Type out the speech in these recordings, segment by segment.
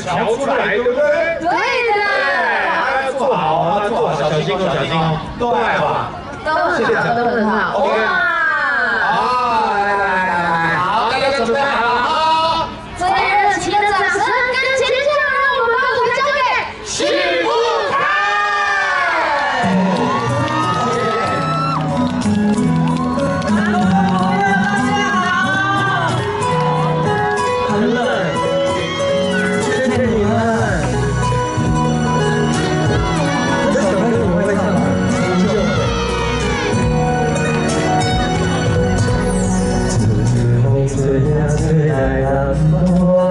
瞧出來，對不對？對的。哎，坐好啊，坐好，小心哦，小心哦，都還好吧？都很好，都很好。 OK。 哇！好，來來來來，好，大家準備好了嗎？最熱情的掌聲跟尖叫，讓我們把舞台交給許富凱。很冷，謝謝你們。這首歌我會唱，就會。春風吹呀吹來南部寒，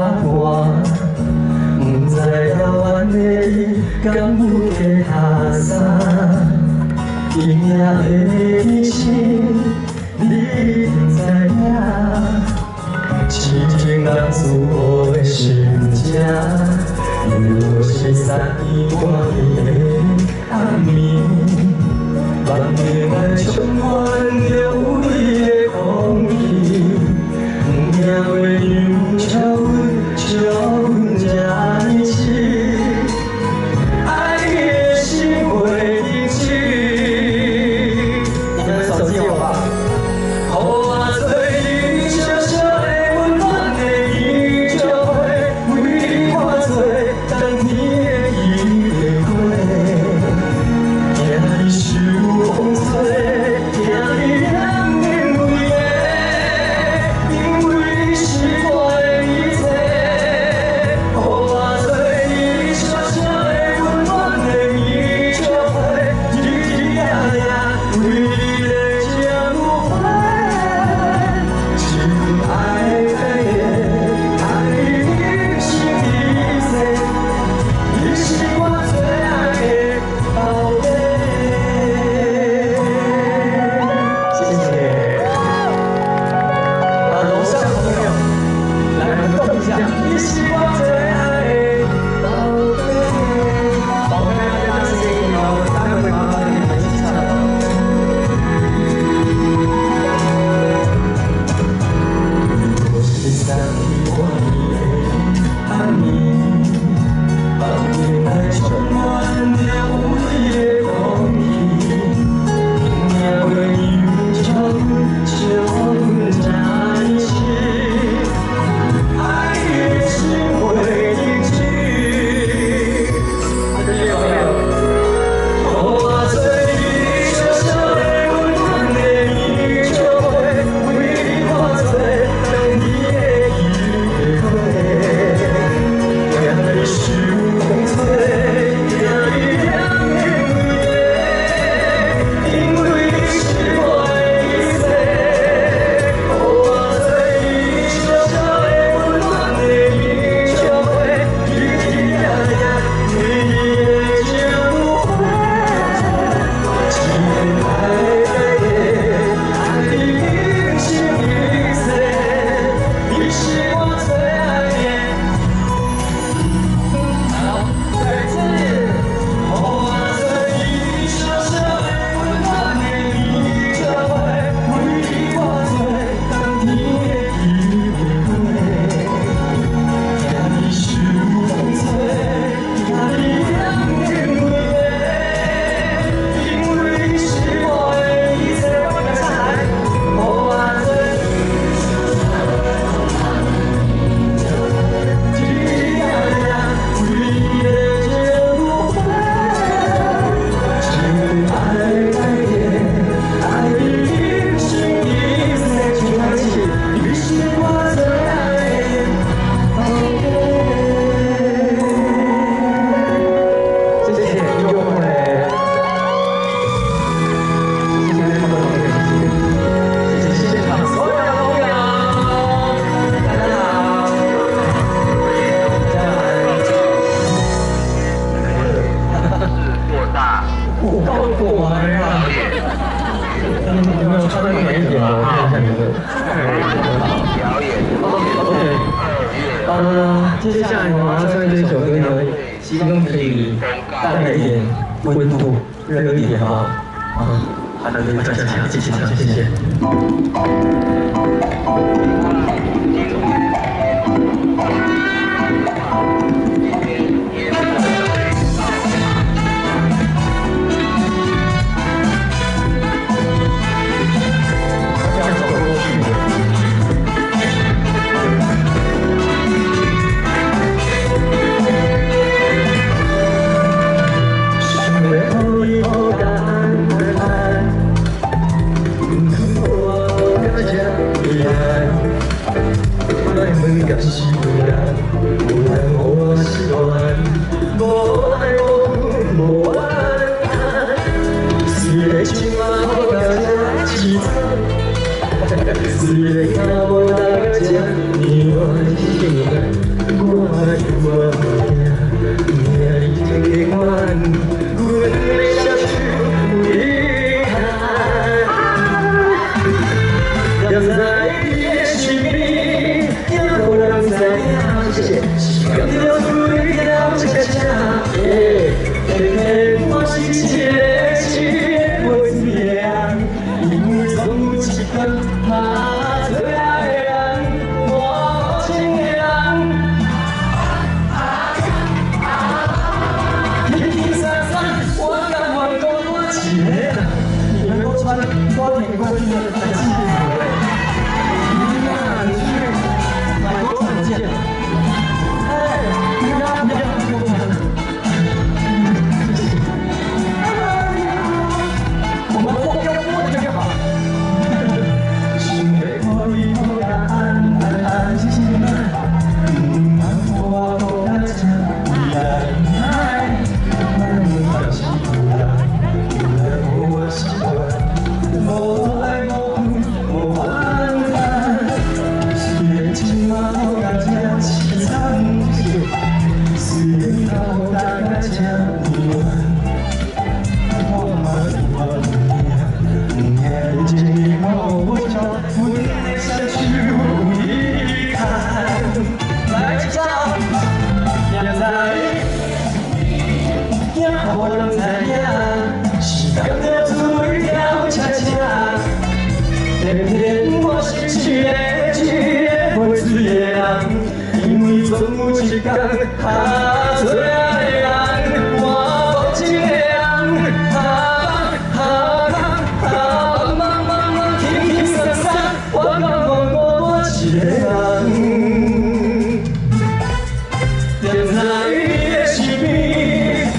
不知台灣的伊敢有在下山？今夜的心，你一定知影。痴情男子我的心情，又是三更半暝的暗暝，梦里内充滿著有你的空氣，毋驚月娘笑阮，笑阮這呢痴，愛你的心袂停止。你們手機有吧？予我做你小小的溫暖的演唱會，為你我做冬天的音樂會，聽你受風吹，聽你念念每个，因為你是我的一切。予我做你小小的溫暖的演唱會，日日夜夜為你的情花。這份愛愛你一生一世，你是我最愛的寶貝。謝謝。啊，樓上的朋友，來，我們動一下。你是我最愛的寶貝。寶貝，大家謝謝你哦，待會麻煩你們一起唱。若是三更半暝的暗暝，梦里內充滿著有你的空氣，聽月娘笑阮，笑阮這呢痴，愛你的心袂停止。謝謝朋友。予我做你小小的溫暖的演唱會，為你我做冬天的音樂會，聽你受風吹，聽你念念每个，因為你是我的一切。予我做你小小的溫暖的演唱會，日日夜夜為你的情花。這份愛愛你一生一世，你是我最愛的。好，再一次，予我做你小小的溫暖的演唱會，為你我做冬天的音樂會，聽你受風吹，聽你念念每个，因為你是我的一切。我來唱來，予我做。日日夜夜為你的情花，這份愛愛愛你一生一世，唱一次，你是我最愛的寶貝。謝謝聽眾朋友，謝謝觀眾朋友，謝謝謝謝現場所有的朋友，大家好，大家擴大有夠大呀！有沒有穿得美一點的？我看一下你的。表演 OK，接下來我要唱這首歌呢，希望可以帶來一點溫度，熱一點，好不好？好，好的，大家繼續唱，謝謝。今天。然这马好甲这凄惨，虽然敢无当这呢怨，我犹嘛毋惊，毋惊你这个款，阮的双手有遗憾。踮在你的身边，也予人知影，谢谢。是甘著醉了车车，偏偏我是一个一个袂醉的人，因为总有一天，拍做的人，无情的人。轻轻松松，我甘愿孤单一个人，你们都穿我挺关心的代志。你去买多少件？哎，不要不要不要！谢谢。我们摸要摸的就好。想欲看你好甲安安安心啊，毋通予我孤单这未来。是有人，有人予我失望，无爱无恨无反弹。虽然这马好甲这凄惨，虽然甲无当甲这呢怨，我嘛犹嘛毋惊，毋惊你情意无招，阮的双手有遗憾。来一首，踮在。惊予人知影，是甘著醉了车车，偏偏我是一个一个袂醉的人，因为总有一天，拍做的人，换无情的人，哈哈哈，茫茫茫轻轻松松，我甘愿孤单一个人。踮在你的身边，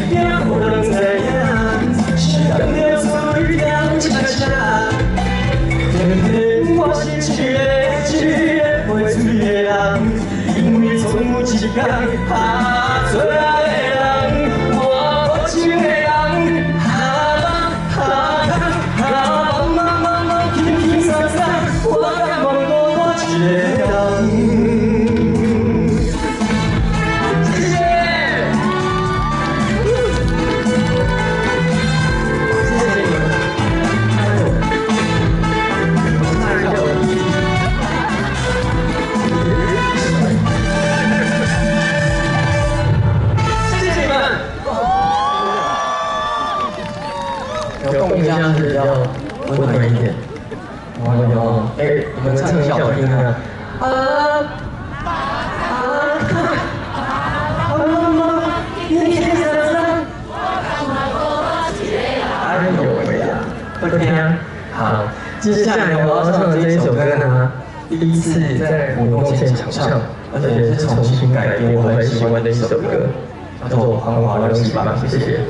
也予人知影，是甘著醉了车车，偏偏我是一个一个袂醉的人，因为总有一天，拍做的人，换无情的人，哈哈哈，茫茫茫轻轻松松，我甘愿孤单一个人。谢谢。谢谢你们。我唱一下我的第一。谢谢你们。有动一下是比较温暖一点。哦有，哎，你们唱一下我听听啊。啊啊啊！轻轻松松。哎呦喂呀，会听。好，接下来我要唱的这一首歌呢，第一次在活动现场唱，而且是重新改编我很喜欢的一首歌，叫做《繁华流喜吧》，谢谢。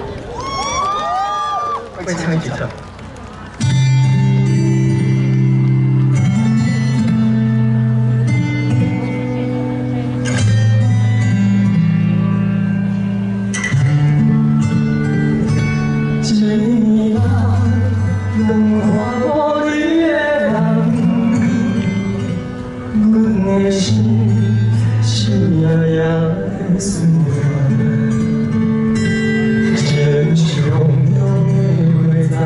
会唱一起唱。一梦两看无你的人，阮的心是夜夜的思念，情是风中的花丛，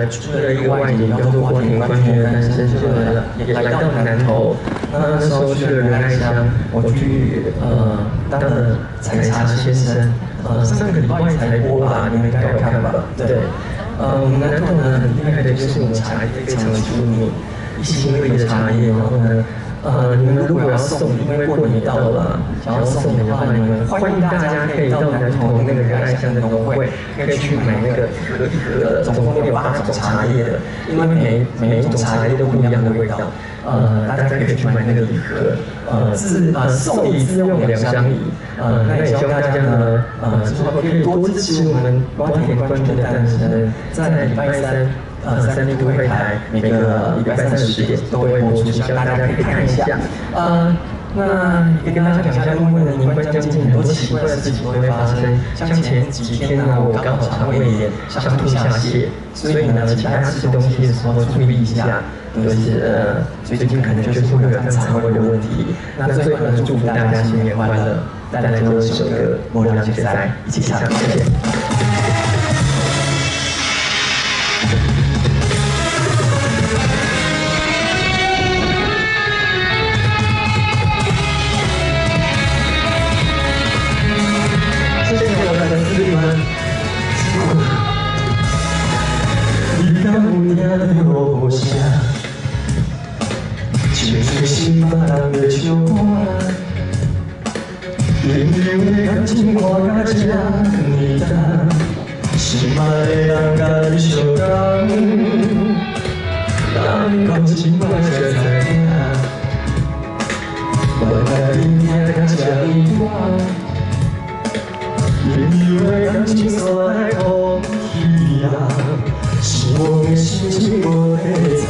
呢出了一個外景，叫做《瓜田官宣的誕生》，就來了，也來到南投。那那時候去了仁愛鄉，我去當了採茶先生。上個禮拜才播吧，你們應該有看吧？對。我們南投呢很厲害的，就是我們茶葉非常的出名，一心二意的茶葉。然後呢，你們如果要送，因為過年到了，想要送的話，你們歡迎大家可以到南投那個仁愛鄉的農會，可以去買那個一盒一盒的，總共有8種茶葉的，因為每一種茶葉都不一樣的味道。大家可以去買那個禮盒，送禮自用兩相宜。那也希望大家呢，之後可以多支持我們瓜田官宣的誕生，在禮拜三。三立都會台每個禮拜三的10點都會播出，希望大家可以看一下。那也跟大家講一下，因為呢年關將近，很多奇怪的事情都會發生。像前幾天呢，我剛好腸胃炎，上吐下瀉，所以呢，請大家吃東西的時候注意一下，就是最近可能就是會有這樣腸胃的問題。那最後呢，祝福大家新年快樂！帶來這首歌《無人會知》，一起唱，謝謝。你敢有聽到聲？像是心別人的笑歌，朋友的感情看甲這呢重，心愛的人佮你相共，咱到這擺才知影，原來你疼甲這呢大。朋友的感情煞來空去啊，失望的心情無底藏，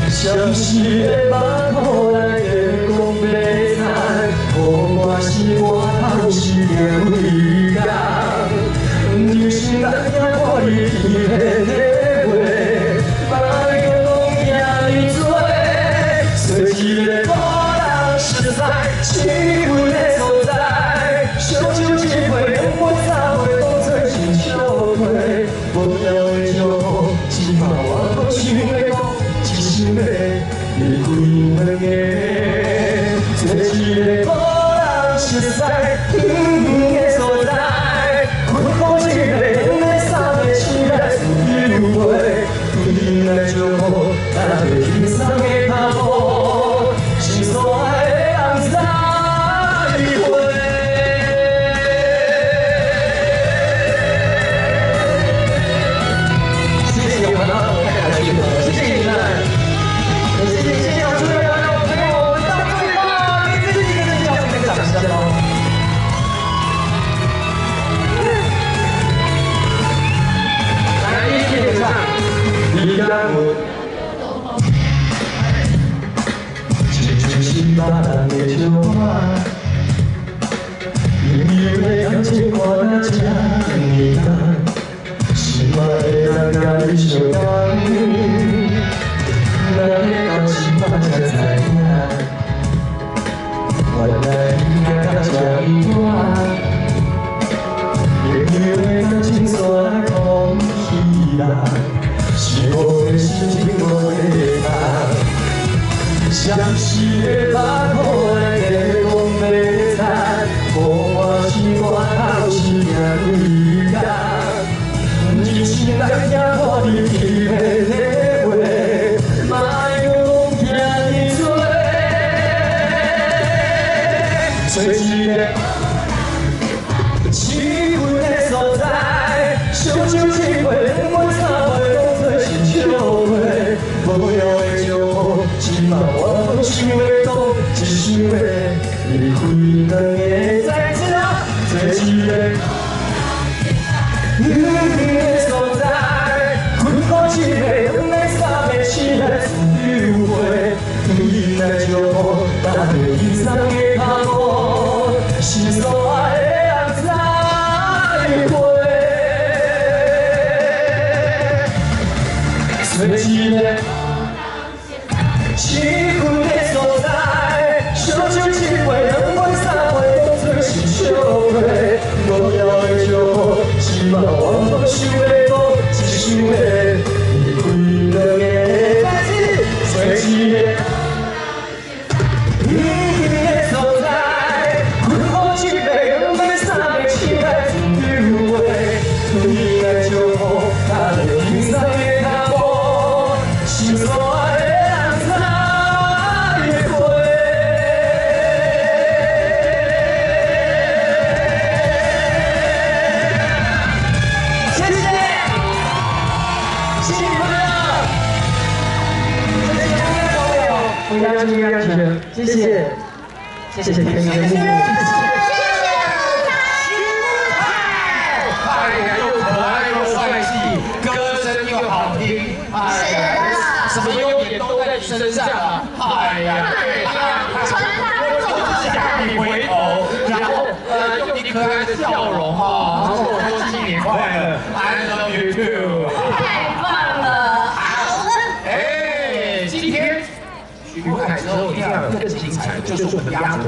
相思的目苦内底讲白惨，予我死我头是定几工，人生难听看你天的话，莫阁讲这呢多，做一个无人熟似痴阮的所在，烧酒一杯，两杯三杯，当作是笑话，无聊的笑话，这摆我阁想欲讲，只想欲离开两个，做一个无人熟似远远的所在，困苦一个，两个，三个，醒来自由飞，对你来祝福，踏着轻松的脚步，心所爱的人再会。謝謝我們的謝謝你們，謝謝現場所有的朋友，我們到最後給自己一個掌聲哦！來，一起唱。你敢有親像是別人的笑話，朋友的感情看甲這呢重，心愛的人佮你相共，咱到這擺才知影，原來你疼甲這呢大，朋友的感情煞來空去啊，失望的心情無底藏，相思的目苦内底讲白惨，予我死我头是定几工，人生难听看你天的话，莫阁讲这呢多，做一个痴阮的所在，烧酒一杯，两杯三杯，当作是笑话，无聊的笑话，这摆我阁想欲讲，只想欲离开两个在这，做一个远远的所在，困苦一个，两个，三个，醒来自由飞，对你来祝福，踏着轻松的脚步，心所爱的人再会。做一个痴阮的所在，烧酒一杯，两杯，三杯，当作是笑话，无聊的笑话，这摆我阁想欲讲，只想欲想无爱的人才会。谢谢，新年快乐！谢谢各位朋友，回家注意安全，谢谢，谢谢天哥，谢谢。哎呀，又可爱又帅气，歌声又好听，哎呀，什么优点都在你身上啊！哎呀，对呀，穿搭我就是想你回头，然后用你可爱的笑容哈，然后我说新年快乐，I love you too。太棒了！好的，哎，今天许富凯之后一定要有更精彩，就是我们的压轴。